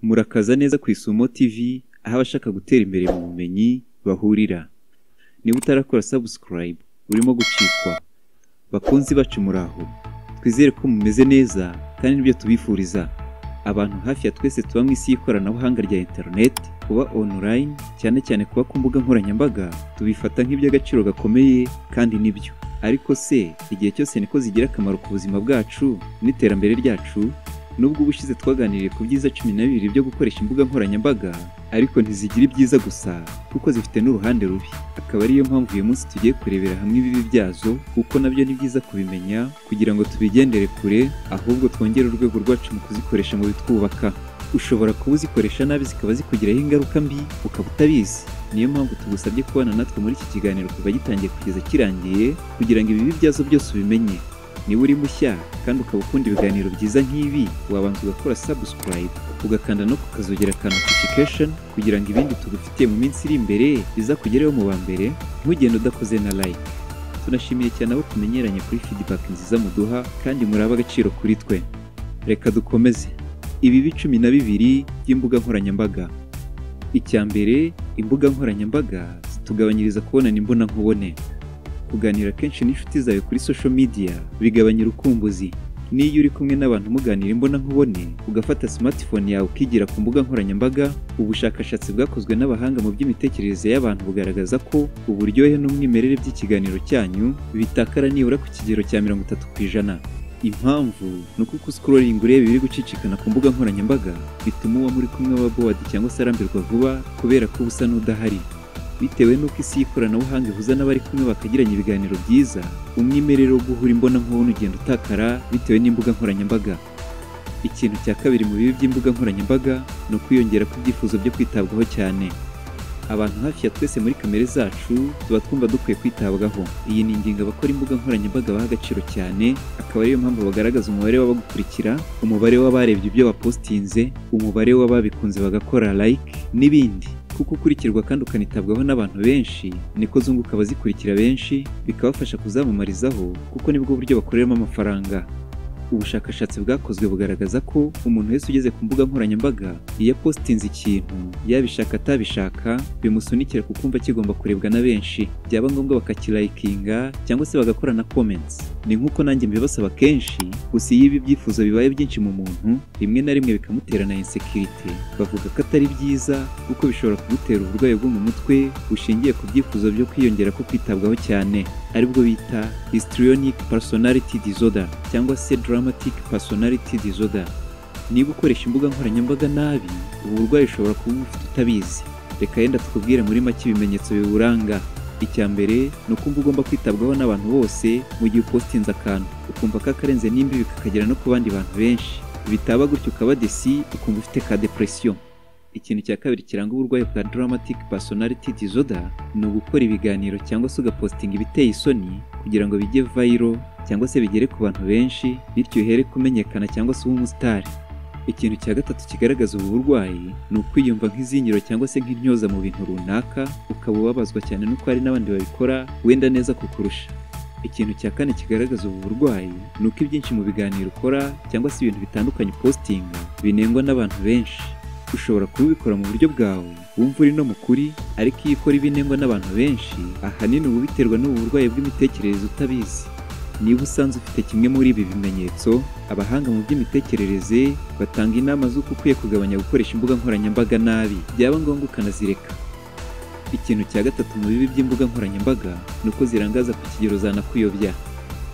Murakaza neza ku Isumo TV, aho abashaka gutera imbere mu bumenyi bahurira. Niba utarakora subscribe, urimo gucikwa. Bakunzi bacu, muraho? Twizere ko mumeze neza kandi nibyo tubifuriza. Abantu hafi ya twese tuba mu isi y'ikoranabuhanga rya internet, kuba online, cyane cyane kuba ku mbuga nkoranyambaga, tubifata nk'iby'agaciro gakomeye kandi nibyo. Ariko se igihe cyose niko zigira akamaro ku buzima bwacu n'iterambere ryacu? Nubwo ubushize twaganiriye ku byiza 12 byo gukoresha imbuga nkoranyambaga, ariko ntizigira ibyiza gusa kuko zifite n'uruhande rubi. Akaba ariyo mpamvu uyu munsi tugiye kurebera hamwe ibibi byazo, kuko nabyo ni byiza kubimenya kugira ngo tubigendere kure, ahubwo twongere urwego rwacu mu kuzikoresha mu bitwubaka. Ushobora kuba uzikoresha nabi zikaba zikugiraho ingaruka mbi ukaba utabizi. Niyo mpamvu tugusabye kubana natwe muri iki kiganiro kuva gitangiye kugeza kirangiye, kugira ngo ibibi byazo byose ubimenye. Niba uri mushya kandi ukaba ukunda ibiganiro byiza nk'ibi, wabanza ugakora subscribe, ugakanda no kukazogera ka notification, kugira ngo ibindi tugufitiye mu minsi iri imbere bizakugereho mu ba mbere, ntugende udakoze na like. Tunashimiye cyane abo tumenyeranye kuri feedback nziza muduha, kandi muri ab'agaciro kuri twe. Reka dukomeze. Ibibi 12 by'imbuga nkoranyambaga. Icya mbere, imbuga nkoranyambaga zitugabanyiriza kubonana imbonankubone. Kuganira kenshi n'inshuti zawe kuri social media bigabanya urukumbuzi. N'iyo uri kumwe n'abantu muganira imbonankubone, ugafata smartphone yawe ukigira ku mbuga nkoranyambaga, ubushakashatsi bwakozwe n'abahanga mu by'imitekerereze y'abantu bugaragaza ko uburyohe n'umwimerere by'ikiganiro cyanyu bitakara nibura ku kigero cya 30%. Impamvu ni uko uko scrolling ureba ibiri gucicikana ku mbuga nkoranyambaga, bituma uwo muri kumwe aba bored cyangwa se arambirwa vuba kubera ko uba usa n'udahari. Bitewe n'uko isi y'ikoranabuhanga ihuza n'abari kumwe bakagirana ibiganiro byiza, umwimerere wo guhura imbonankubone ugenda utakara bitewe n'imbuga nkoranyambaga. Ikintu cya kabiri mu bibi by'imbuga nkoranyambaga ni ukwiyongera kw'ibyifuzo byo kwitabwaho cyane. Abantu hafi ya twese muri kamere zacu tuba twumva dukwiye kwitabwaho. Iyi ni ingingo abakora imbuga nkoranyambaga baha agaciro cyane, akaba ariyo mpamvu bagaragaza umubare w'abagukurikira, umubare w'abarebye ibyo wapostinze, umubare w'ababikunze bagakora like n'ibindi. Kuko ukurikirwa kandi ukanitabwaho n'abantu benshi, niko zunguka abazikurikira benshi, bikabafasha kuzamamarizaho, kuko nibwo buryo bakoreramo amafaranga. Ubushakashatsi bwakozwe bugaragaza ko umuntu wese ugeze ku mbuga nkoranyambaga, iyo apostinze ikintu, yabishaka atabishaka, bimusunikira kukumva kigomba kurebwa na benshi, byaba ngombwa bakakilikinga cyangwa se bagakora na comments. Ni nk'uko nanjye mbibasaba kenshi, gusa iyo ibi byifuzo bibaye byinshi mu muntu, rimwe na rimwe bikamutera na insecurity, bavuga ko atari byiza kuko bishobora kugutera uburwayi bwo mu mutwe bushingiye ku byifuzo byo kwiyongera ko kwitabwaho cyane, aribwo bita histrionic personality disorder cyangwa se dramatic personality disorder. Niba ukoresha imbuga nkoranyambaga nabi, ubu burwayi ushobora kuba ubufite utabizi. Reka yenda tukubwire muri make ibimenyetso biburanga. Icya mbere ni ukumva ugomba kwitabwaho n'abantu bose mu gihe upostinze akantu, ukumva ko akarenze n'imbibi kakagera no ku bandi bantu benshi. Bitaba gutyo ukaba déçu, ukumva ufite ka depression. Ikintu cya kabiri kiranga uburwayi bwa dramatic personality disorder ni ugukora ibiganiro cyangwa se ugapostinga ibiteye isoni kugira ngo bijye viral cyangwa se bigere ku bantu benshi, bityo uhere kumenyekana cyangwa se ube umusitari. Ikintu cya gatatu kigaragaza ubu burwayi ni ukwiyumva nk'izingiro cyangwa se nk'intyoza mu bintu runaka, ukaba ubabazwa cyane n'uko hari n'abandi babikora wenda neza kukurusha. Ikintu cya kane kigaragaza ubu burwayi ni uko ibyinshi mu biganiro ukora cyangwa se ibintu bitandukanye upostinga binengwa n'abantu benshi. Ushobora kuba ubikora mu buryo bwawe wumva uri no mu kuri, ariko iyo ukora ibinengwa n'abantu benshi, ahanini uba ubiterwa n'ubu burwayi bw'imitekerereze utabizi. Niba usanze ufite kimwe muri ibi bimenyetso, abahanga mu by'imitekerereze batanga inama z'uko ukwiye kugabanya gukoresha imbuga nkoranyambaga nabi, byaba ngombwa ukanazireka. Ikintu cya gatatu mu bibi by'imbuga nkoranyambaga ni uko zirangaza ku kigero zanakuyobya.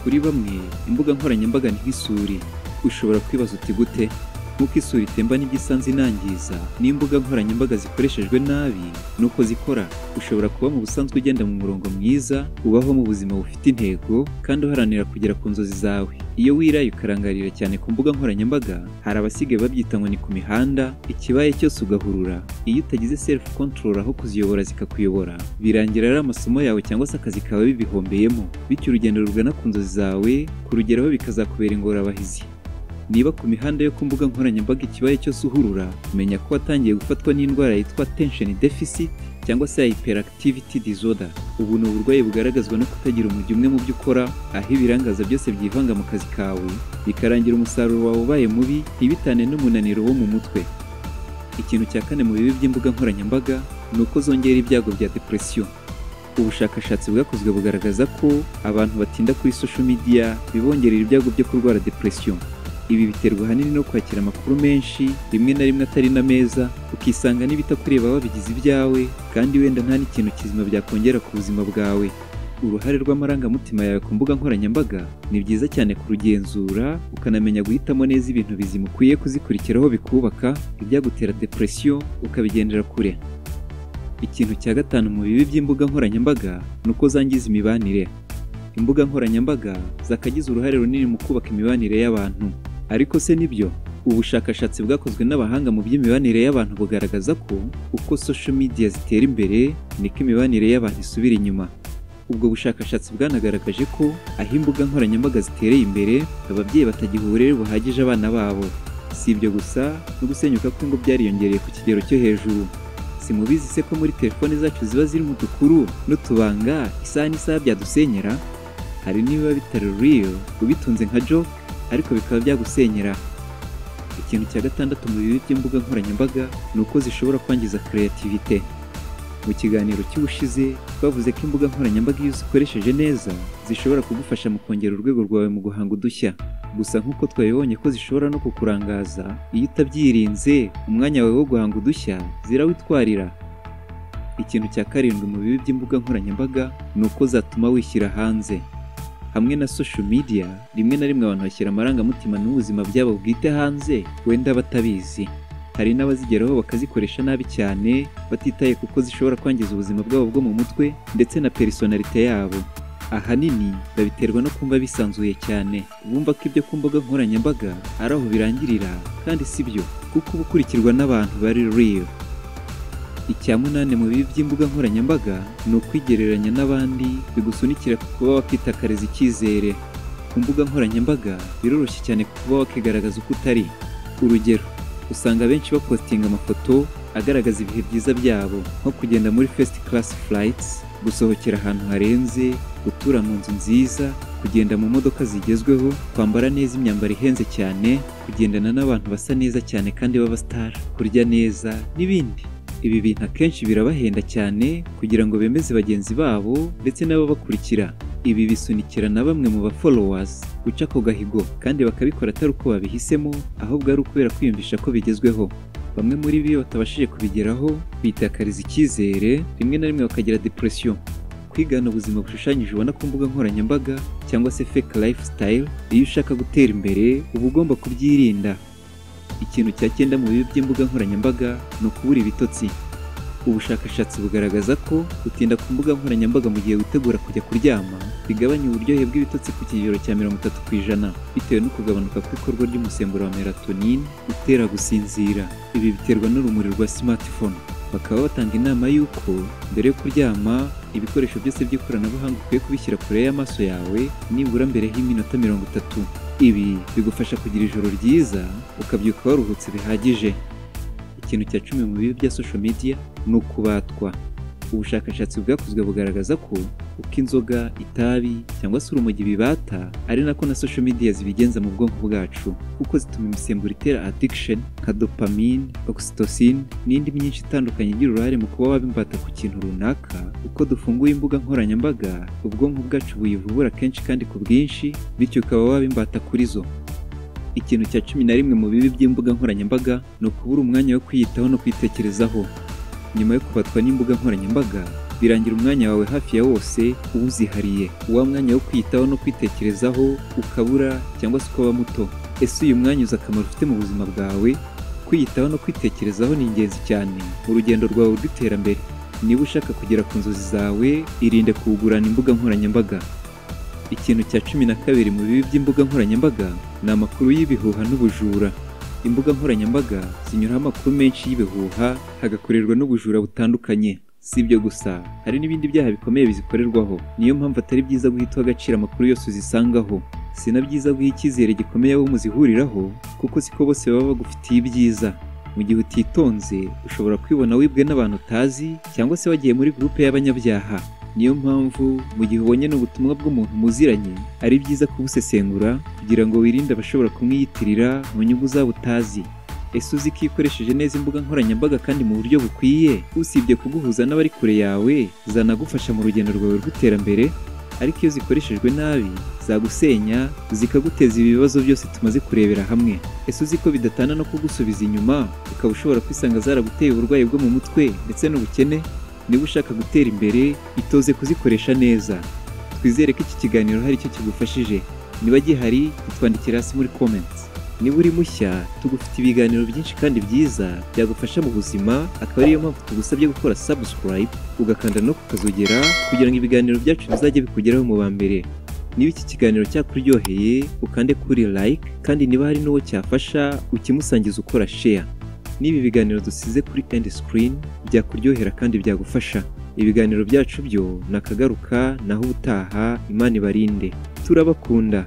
Kuri bamwe, imbuga nkoranyambaga ni nk'isuri. Ushobora kwibaza uti: "Gute?" Nk'uko isuri itemba n'ibyo isanze inangiza, n'imbuga nkoranyambaga zikoreshejwe nabi nuko zikora. Ushobora kuba mu busanzwe ugenda mu murongo mwiza, ubaho mu buzima bufite intego kandi uharanira kugera ku nzozi zawe. Iyo wiraye ukarangarira cyane ku mbuga nkoranyambaga, hari abasigaye babyita ngo ni ku mihanda, ikibaye cyose ugahurura. Iyo utagize self control, aho kuziyobora zikakuyobora, birangira ari amasomo yawe cyangwa se akazi kawe bibihombeyemo, bityo urugendo rugana ku nzozi zawe kurugeraho bikazakubera ingorabahizi. Niba ku mihanda yo ku mbuga nkoranyambaga ikibaye cyose uhurura, menya ko watangiye gufatwa n'indwara yitwa attention deficit cyangwa se hyperactivity disorder. Ubu ni uburwayi bugaragazwa no kutagira umujyo umwe mu byo ukora, aho ibirangaza byose byivanga mu kazi kawe, bikarangira umusaruro wawe ubaye mubi, ntibitane n'umunaniro wo mu mutwe. Ikintu cya kane mu bibi by'imbuga nkoranyambaga ni uko zongera ibyago bya depression. Ubushakashatsi bwakozwe bugaragaza ko abantu batinda kuri social media bibongerera ibyago byo kurwara depression. Ibi biterwa ahanini no kwakira amakuru menshi, rimwe na rimwe atari na meza, ukisanga n'ibitakureba wabigize ibyawe, kandi wenda nta n'ikintu kizima byakongera ku buzima bwawe. Uruhare rw'amarangamutima yawe ku mbuga nkoranyambaga ni byiza cyane kurugenzura, ukanamenya guhitamo neza ibintu bizima ukwiye kuzikurikiraho bikubaka, ibyagutera depression ukabigendera kure. Ikintu cya gatanu mu bibi by'imbuga nkoranyambaga ni uko zangiza imibanire. Imbuga nkoranyambaga zakagize uruhare runini mu kubaka imibanire y'abantu. Ariko se nibyo? Ubushakashatsi bwakozwe n'abahanga mu by'imibanire y'abantu bugaragaza ko uko social media zitera imbere niko imibanire y'abantu isubira inyuma. Ubwo bushakashatsi bwanagaragaje ko aho imbuga nkoranyambaga zitereye imbere, ababyeyi batagiha uburere buhagije abana babo. Si ibyo gusa, no gusenyuka kw'ingo byariyongereye ku kigero cyo hejuru. Si mubizi se ko muri telefone zacu ziba zirimo udukuru n'utubanga isaha n'isaha byadusenyera? Hari n'ibiba bitari real ubitunze nka joke, ariko bikaba byagusenyera. Ikintu cya gatandatu mu bibi by'imbuga nkoranyambaga ni uko zishobora kwangiza creativity. Mu kiganiro cy'ubushize twavuze ko imbuga nkoranyambaga iyo uzikoresheje neza zishobora kugufasha mu kongera urwego rwawe mu guhanga udushya. Gusa nk'uko twabibonye ko zishobora no kukurangaza, iyo utabyirinze umwanya wawe wo guhanga udushya zirawitwarira. Ikintu cya karindwi mu bibi by'imbuga nkoranyambaga ni uko zatuma wishyira hanze. Hamwe na social media, rimwe na rimwe abantu bashyira amarangamutima n'ubuzima byabo bwite hanze wenda batabizi. Hari n'abazigeraho bakazikoresha nabi cyane, batitaye kuko zishobora kwangiza ubuzima bwabo bwo mu mutwe ndetse na personnalité yabo. Ahanini babiterwa no kumva bisanzuye cyane, bumva ko ibyo ku mbuga nkoranyambaga ari aho birangirira, kandi si byo, kuko uba ukurikirwa n'abantu bari real. Icya munani mu bibi by'imbuga nkoranyambaga ni ukwigereranya n'abandi bigusunikira ku kuba wakitakariza icyizere. Ku mbuga nkoranyambaga biroroshye cyane kuba wakigaragaza uko utari. Urugero, usanga benshi bapostinga amafoto agaragaza ibihe byiza byabo, nko kugenda muri first class flights, gusohokera ahantu harenze, gutura mu nzu nziza, kugenda mu modoka zigezweho, kwambara neza imyambaro ihenze cyane, kugendana n'abantu basa neza cyane kandi b'abastar, kurya neza n'ibindi. Ibi bintu akenshi birabahenda cyane kugira ngo bemeze bagenzi babo ndetse n'ababakurikira. Ibi bisunikira na bamwe mu ba followers guca ako gahigo, kandi bakabikora atari uko babihisemo, ahubwo ari ukubera kwiyumvisha ko bigezweho. Bamwe muri bo iyo batabashije kubigeraho bitakariza icyizere, rimwe na rimwe bakagira depression. Kwigana ubuzima bushushanyije ubona ku mbuga nkoranyambaga cyangwa se fake lifestyle, iyo ushaka gutera imbere uba ugomba kubyirinda. Ikintu cya cyenda mu bibi by'imbuga nkoranyambaga ni ukubura ibitotsi. Ubushakashatsi bugaragaza ko gutinda ku mbuga nkoranyambaga mu gihe witegura kujya kuryama bigabanya uburyohe bw'ibitotsi ku kigero cya 30%, bitewe no kugabanuka kw'ikorwa ry'umusemburo wa melatonin utera gusinzira. Ibi biterwa n'urumuri rwa smartphone. Bakaba batanga inama y'uko mbere yo kuryama ibikoresho byose by'ikoranabuhanga ukwiye kubishyira kure y'amaso yawe nibura mbere y'iminota 30. Ibi bigufasha kugira ijoro ryiza, ukabyuka waruhutse bihagije. Ikintu cya 10 mu bibi bya social media ni ukubatwa. Ubushakashatsi bwakozwe bugaragaza ko uko inzoga, itabi cyangwa se urumogi bibata, ari nako na social media zibigenza mu bwonko bwacu, kuko zituma imisemburo itera addiction nka dopamine, oxytocin n'indi myinshi itandukanye igira uruhare mu kuba waba imbata ku kintu runaka. Uko dufunguye imbuga nkoranyambaga, ubwonko bwacu buyivubura kenshi kandi ku bwinshi, bityo ukaba waba imbata kuri zo. Ikintu cya 11 mu bibi by'imbuga nkoranyambaga ni ukubura umwanya wo kwiyitaho no kwitekerezaho. Nyuma yo kubatwa n'imbuga nkoranyambaga, birangira umwanya wawe hafi ya wose uwuzihariye. Wa mwanya wo kwiyitaho no kwitekerezaho ukabura cyangwa se ukaba muto. Ese uyu mwanya uzi akamaro ufite mu buzima bwawe? Kwiyitaho no kwitekerezaho ni ingenzi cyane mu rugendo rwawe rw'iterambere. Niba ushaka kugera ku nzozi zawe, irinde kuwugurana imbuga nkoranyambaga. Ikintu cya 12 mu bibi by'imbuga nkoranyambaga ni amakuru y'ibihuha n'ubujura. Imbuga nkoranyambaga zinyuraho amakuru menshi y'ibihuha, hagakorerwa n'ubujura butandukanye. Si ibyo gusa, hari n'ibindi byaha bikomeye bizikorerwaho. Niyo mpamvu atari byiza guhita uha agaciro amakuru yose uzisangaho. Si na byiza guha icyizere gikomeye abo muzihuriraho, kuko siko bose baba bagufitiye ibyiza. Mu gihe utitonze, ushobora kwibona wibwe n'abantu utazi cyangwa se wagiye muri groupe y'abanyabyaha. Niyo mpamvu mu gihe ubonye n'ubutumwa bw'umuntu muziranye, ari byiza kubusesengura kugira ngo wirinde abashobora kumwiyitirira mu nyungu zabo utazi. Ese uzi ko iyo ukoresheje neza imbuga nkoranyambaga kandi mu buryo bukwiye, usibye kuguhuza n'abari kure yawe, zanagufasha mu rugendo rwawe rw'iterambere? Ariko iyo zikoreshejwe nabi, zagusenya, zikaguteza ibi bibazo byose tumaze kurebera hamwe. Ese uzi ko bidatana no kugusubiza inyuma, ukaba ushobora kwisanga zaraguteye uburwayi bwo mu mutwe ndetse n'ubukene? Niba ushaka gutera imbere, itoze kuzikoresha neza. Twizere ko iki kiganiro hari icyo kigufashije. Niba gihari, twandikira hasi muri comments. Niba uri mushya, tugufite ibiganiro byinshi kandi byiza byagufasha mu buzima, akaba ariyo mpamvu tugusabye gukora subscribe, ugakanda no kukazogera kugira ngo ibiganiro byacu bizajye bikugeraho mu ba mbere. Niba iki kiganiro cyakuryoheye, ukande kuri like, kandi niba hari n'uwo cyafasha, ukimusangiza ukora share. Niba ibiganiro dusize kuri end screen byakuryohera kandi byagufasha. Ibiganiro byacu byo nakagaruka, naho ubutaha. Imana ibarinde. Turabakunda.